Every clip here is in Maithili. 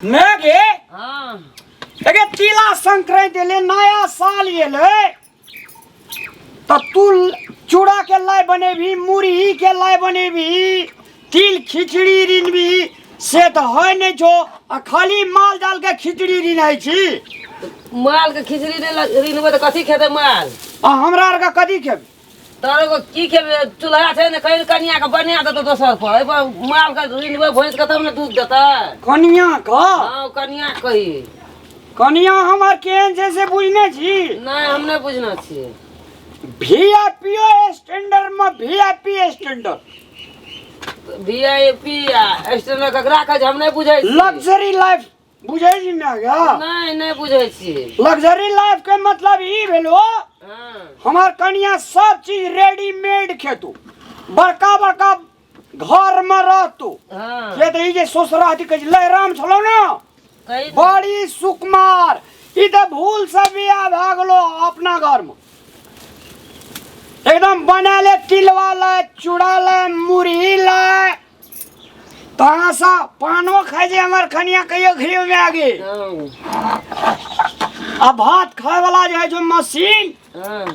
मैं गे। हाँ। एगे तिला संक्रांति एलै, नया साल एलै, तऽ तू चूड़ा के लाइ बनेबही, मुरही के लाइ बनेबही, तिल खिचड़ी रिनबही, से तऽ होइ नहि छौ आ खाली माल जाल के खिचड़ी रिनाइ छी। माल के खिचड़ी नहि रिनबै तऽ कथी खेतै माल? आ हमरा आरके कथी खेबै? तोरा एगो की खेबै? चूल्हा छै ने, कहीं कनिया के बना देतौ दोसर पर। एहि पर माल के रिनबै, भैंस के, तब ने दूध देतै। कनिया के? हाँ, कनिया के कही। कनिया हमर केहन छै से बुझने छी? नहि, हम नहि बुझने छियै। वी I P standard में, V I P standard. V I P standard ककरा कहै छै, हम नहि बुझै छियै। लग्जरी लाइफ बुझै छी ने गा? नहि, नहि बुझै छियै। लग्जरी लाइफ के मतलब ई भेलो, हमार कनिया सब चीज रेडीमेड खेतू, बड़का बड़का घर में रहतू। से तऽ ई जे ससुरा अथी कहै छै, लहराम छलौ ने। कही ने। बड़ी सुकुमार, ई तऽ भूल से बियाह भए गेलो। अपना घर में एकदम बनाले तिलवा लै, चूड़ा लै, मुरही लै, तहाँ से पानो खाइ छै हमर खनिया कहियो घियो में आगे। आ भात खाय वाला जे है जो मशीन,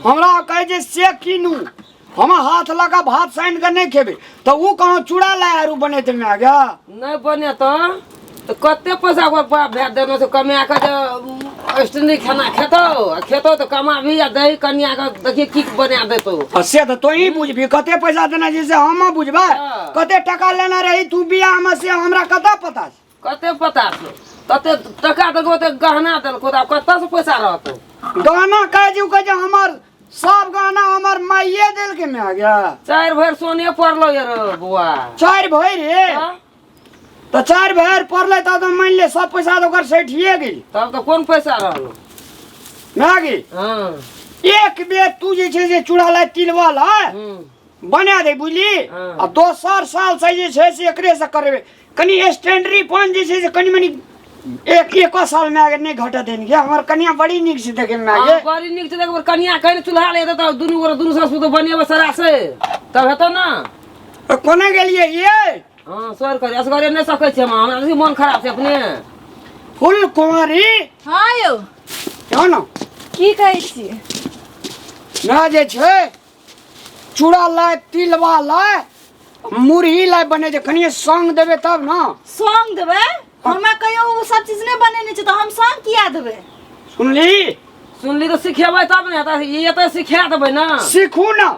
हमरा कहै छै से कीनू, हम हाथ लगा भात सानि कऽ नहि खेबै, तऽ ओ कहाँ चूड़ा लाय आरू बनेतै में आगे? नहि बनेतौ तऽ कते पैसा ओकर बाप भाय देने छै कमा कऽ जे स्टैंडी खाना खेतौ? आ खेतौ तऽ कमाबही आ दही कनिया के, देखिए की बना देतौ। आ से तऽ तोही बुझबही कते पैसा देने छै, से हम बुझबै? कते टका लेने रही तू बियाह में, से हमरा कतऽ पता छै? कते पता छै? तते टका देलको, ओते गहना देलको, तऽ आब कतऽ से पैसा रहतौ? गहना कहै छै, ओ कहै छै हमर सब गहना हमर माइये देलकै में गया। 4 भरि सोने पड़लो ये रे बौआ। 4 भरि रे? हाँ? तऽ 4 भरि पड़लै तब तऽ मानि ले सब पैसा तऽ ओकर सठिए गेल। तब तऽ कोन पैसा रहलो? भए गेल। एक बेर तू जे छै से चूड़ा लाय, तिलवा लाय बना दे, बुझली? आ दोसर साल से जे छै से एकरे से करेबै। कनि स्टैंडरी पन जे छै से कनि मनि एक एको साल में अगर नहीं घटत है कि हमर कनिया बड़ी नीक छै देखे में आगे। हाँ, बड़ी नीक छै देखबै। कनिया कहीं चूल्हा ले तऽ दुनू गोरा दुनू सासु तऽ बनेबै सरा से, तब हेतौ ना। तो कोना गेलियै ये? हाँ सर, करे असगरे नहि सकै छै हम, हमरा बेसी मन खराब छै अपने। फुल कुमारी। हाँ यौ। क्यों ना। की कहै छियै? ना जे छै चूड़ा लाय, तिलवा लाय, मुरही लाय बने छै, कनिए संग देबै तब ना। सॉन्ग देबै? हमरा कहियो ओ सब चीज नहि बनेने छै तऽ हम सॉन्ग किया देबै? सुनली? सुनली तऽ सिखेबै तब ने, तऽ ई एतऽ सिखा देबै ना। सीखू ना।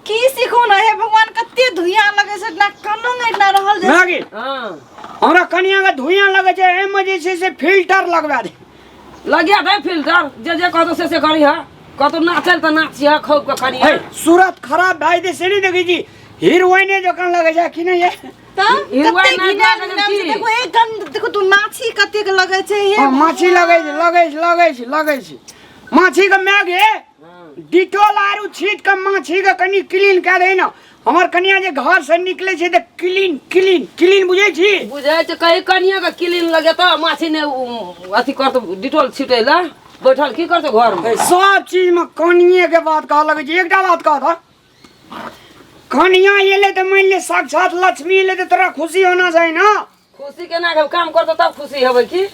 की सीखू ना? हे भगवान, कते धुइया लगै छै ना, कनो नहि ना रहल जे। मैगी। हाँ। हमरा कनिया के धुइया लगै छै, एहिमे जे छै से फिल्टर लगवा दे। लगिया दे फिल्टर, जे जे कहतो से से करी है। कहतो नाचल तऽ नाचिह खूब के कनिया। हे, सूरत खराब भए जेतै से नहि देखै छी, हीरोइने जकाँ लगै छै कि नहि ये? तऽ हीरोइन कते नहि घिनायल लगै छै घिनायल छै। की? देखो एक गंद, देखो तू, माछी कतेक लगै छै हे। हाँ, माछी लगै छै, लगै छै, लगै छै, लगै छै माछी के। माय गे, डिटोल आरू छीट के माछी के कनि क्लीन कए दे ने। हमर कनिया जे घर से निकले छै तऽ क्लीन क्लीन क्लीन, बुझै छी? बुझै छै। कही कनिया के क्लीन लगे तऽ माछी ने अथी करतो। डिटोल छिटै ला बैठल की करतो घर में? सब चीज में कनिये के बात कहऽ लगै छै। एकटा बात कह दऽ, कनिया एलै तऽ मानि ले साक्षात लक्ष्मी एलै, तऽ तोरा खुशी होना चाही ना। खुशी केना के? काम करतो तब खुशी हेबै की?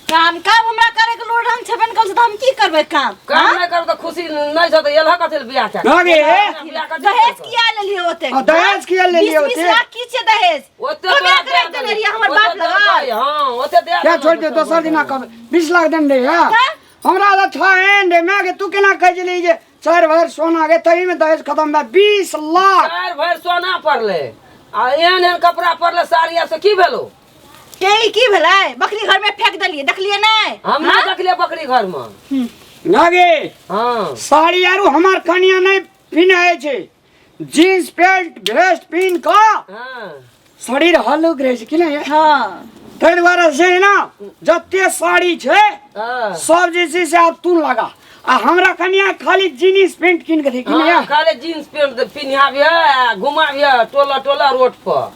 काम काम हमरा करे के लोड हम छेबे ने करै छै, तऽ हम की करबै काम? काम नहि करब तऽ खुशी नहि छौ तऽ एलह कथी लए बियाह कए? ना गे। बियाह कथी लए? दहेज किया लेलियै ओते? आ, दहेज किया लेलियै 20 ओते? 20 लाख की छै दहेज? ओते कमे तोरा के राखि दए देने रहियै हमर ओते बाप लग। देलकै, हाँ, ओते दए क्या देलकै। छोड़ दे, दोसर दिना कहबै। 20 लाख देने रही है? तऽ? हमरा तऽ छहन रे माय गे, तू केना कहै छली जे 4 भरि सोना गे, तही में दहेज खत्म भए 20 लाख। 4 भरि सोना पड़लै आ एहन एहन कपड़ा पड़लै, साड़ी आर से की भेलो? के ई की भेलै? बकरी घर में फेंक देलियै, देखलियै नहि? हम नहि देखलियै बकरी घर में। ना गे। हाँ। साड़ी आरू हमार कनिया नहीं पिन्है छै, जीन्स पैंट भेस्ट पिन्ह कऽ शरीर हल्लुक रहै छै कि नहि? हाँ। ताहि दुआरे से ने जते साड़ी छै सब जे छै से आब तू लगा आ हमरा कनिया खाली जीन्स पैंट कीन के दे कि नहि? हाँ, खाली जीन्स पैंट पिन्हाबिह आ घुमाबिह टोला टोला रोड पर,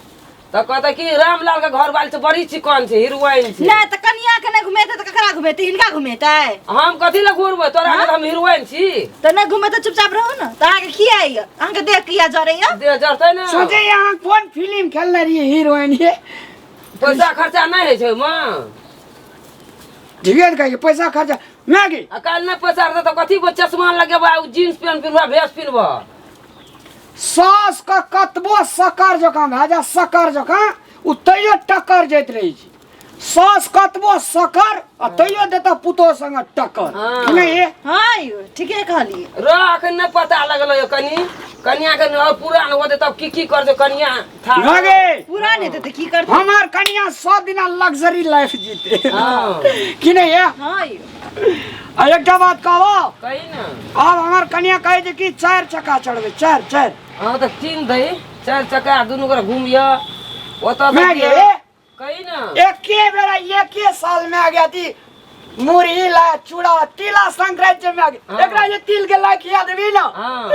तऽ कहतै कि रामलाल के घर वाली तऽ बड़ी चिकन छै, हीरोइन छै। नहि तऽ कनिया के नहि घुमेतै तऽ ककरा घुमेतै? हिनका घुमेतै? हम कथी लए घुरबै? तोरा आगे हम हीरोइन छी? तऽ नहि घुमेतै, चुपचाप रहू ने। तऽ अहाँके किया यऽ? अहाँके देह किया जरैया? देह जरतै ने। सोचे अहाँ कोन फिल्म खेलने रहियै हीरोइन ये? पैसा खर्चा नहि होइ छै ओहिमे। ठीके ने कहै छै, पैसा खर्चा मैगी। आ काल्हि नहि पैसा रहतै तऽ कथी पर चश्मा लगेबा, ओ जींस पेंट पिन्हबा, भेस पिन्हबा? सास के कतबो सकर जकाँ भए जा, सकर जकाँ ओ तैयो टक्कर जाइत रहै छै। सास कतबो सकर आ तैयो देता पुतोह संगे टक्कर। हाँ। कि नहि ये? हाँ यौ, ठीके कहलियै। रह, अखन नहि पता लगल यौ। कनि कनिया के और पूरा नहि होतै तब की की करतै कनिया था। लगे पूरा नहि हेतै तऽ की करतै? हमार कनिया सब दिना लग्जरी लाइफ जीते। हाँ। कि नहीं ये? हाँ यौ। आ एकटा बात कहबो? कही ने। आब हमर कनिया कहै छै कि चारि चक्का चढ़बै, चारि चारि। हाँ तऽ कीन दही चारि चक्का, दुनू गोरा घुमिय ओतऽ। मैं गे कही ने। एके बेरा एके साल में आ गया थी मुरही ला चूड़ा तिला संक्रांति में आ गया। हाँ। एकरा जे तिल के ला खिया देबी ना हाँ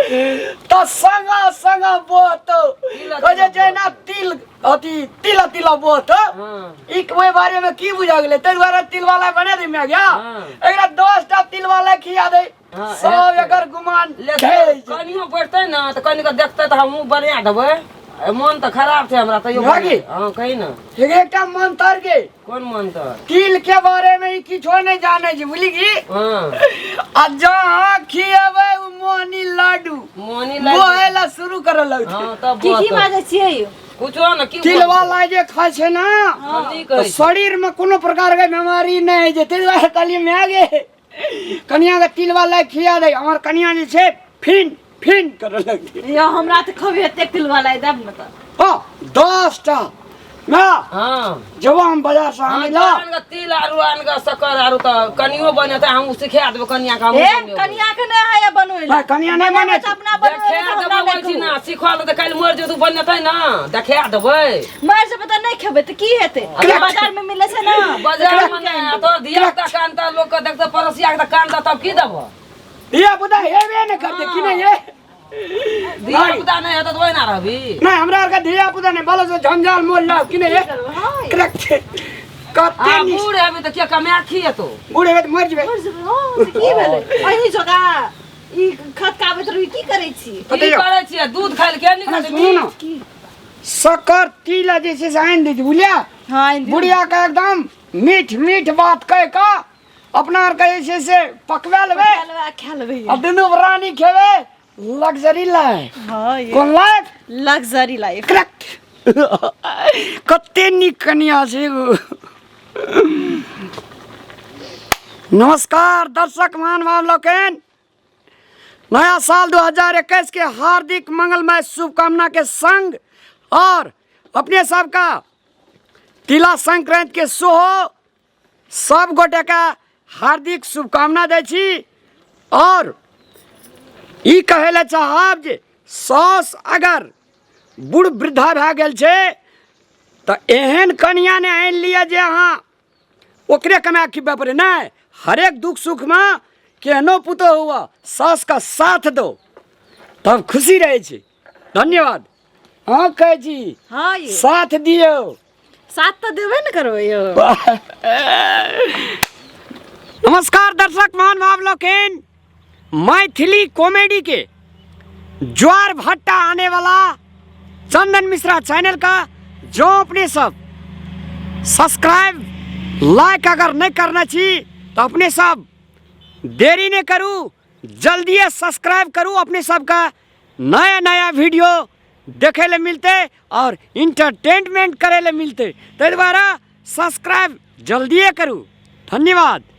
तो संगा संगा बोत तिला कहै तिला छै ना तिल अथी तिला तिला बोत। हाँ ई ओहि बारे में की बुझा गेलै, ताहि दुआरे तिल वाला बना दे में गया। हाँ। एकरा 10 टा तिल वाला खिया दे, हाँ, सब हेतै। एकर गुमान ले ढेर छै। कनियो बैठतै ने तऽ कनिके देखतै तऽ हमहूँ बना देबै। ए, मन तऽ खराब छै हमरा तैयो। भागी। हाँ, कही ने। एक एकटा मंत्र के। कोन मंत्र? तिल के बारे में ई किछो नहीं जाने छै, बुझली की? हाँ। आ जहाँ खिएबै ओ मोहनी लाडू मोनी लाडू बोहे ला शुरू करे लगतै। हाँ तब की की बोलतै। बाजै छियै यौ? कुछो ने की। तिल वाला जे खाय छै ना हम तऽ कहै छी। शरीर में कोनो प्रकार के बीमारी नहीं होइ छै। ताहि दुआरे कहलियै माय गे, कनिया के तिल वाला खिया दे। हमर कनिया जे छै फिन फिन करे लगतै। यौ, हमरा तऽ खबे एतेक तिलवा लाइ देब ने तऽ। हाँ, 10 टा ना। हाँ। जब हम बाजार से हाँ, आनै ला आन के तिल आरू आन के शक्कर आरू तऽ कनियो बनेतै, हम सिखा देबै कनिया के, हमहूँ ए बनेबै। कनिया के नहि है बनबै हाँ, कनिया नहि बनै तऽ अपना बनबै देखा तऽ हमरा देबै नहि छी कहू। ना सिखल तऽ काल्हि मरि जेतौ, बनेतै ना देखा देबै। मरि जेबै तऽ नहि खेबै तऽ की हेतै? बाजार में मिलै छै ना। बाजार में नहि, तोर धिया पुता कानता, लोक के देखते, पड़ोसिया के तऽ कानता, तब की देबो? धिया पुता हेबे नहि करतै कि नहि ये? धिया पुता नहि हेतौ तऽ ओहिना रहबी? नहि, हमरा आरके धिया पुता नहि बोलो से झंझाल मोल लाव कि नहि ये? हाँ। करेक्ट कते आ नीक। बूढ़ हेबी तऽ के कमा खिएतौ? बूढ़ हेबै तऽ मरि जेबै। मरि जेबै, हाँ, तऽ की भेलै? अहीं जोका ई खतकाबैत रही, की करै छी? की कतै जाउ? करै छियै? दूध खाइ लए के अरे निकलतै? सुनू ने, शक्कर तिल जे छै से आनि दै छै, बुझलियै? हाँ, आनि दियौ। बुढ़िया के एकदम मीठ मीठ बात कहि कऽ अपना आरके जे छै से पकवा लेबै। खा लेबै, खा लेबै। आ दुनू प्राणी खेबै लग्जरी लाइफ। हाँ ये। कोन लाइफ? Luxury life. Correct. कते नीक कनिया छै ओ। नमस्कार दर्शक महानुभाव लोकनि, नया साल 2021 के हार्दिक मंगलमय शुभकामना के संग और अपने सबका तिला संक्रांति के सेहो सब गोटे के हार्दिक शुभकामना दै छी। और ई कहै लए चाहब जे साउस अगर बूढ़ वृद्धा भए गेल छै तऽ एहन कनिया नहि आनि लिअ जे अहाँ ओकरे कमा खिबऽ पड़े। नहि, हरेक दुख सुखमे केहनो पुतोह हुआ, सासके साथ दो तब खुशी रहै छै। धन्यवाद। हँ, कहै छी। हाँ यौ। साथ दियौ। साथ तऽ देबे ने करबै यौ। नमस्कार दर्शक महानुभाव लोकनि, मैथिली कॉमेडी के ज्वार भट्टा आने वाला चंदन मिश्रा चैनल का जो अपने सब सब्सक्राइब लाइक अगर नहीं करना छी तो अपने सब देरी नहीं करू, जल्दी सब्सक्राइब करू। अपने सबका नया नया वीडियो देखे ले मिलते और इंटरटेनमेंट करे ले मिलते, ताहि दुआरे सब्सक्राइब जल्दिए करू। धन्यवाद।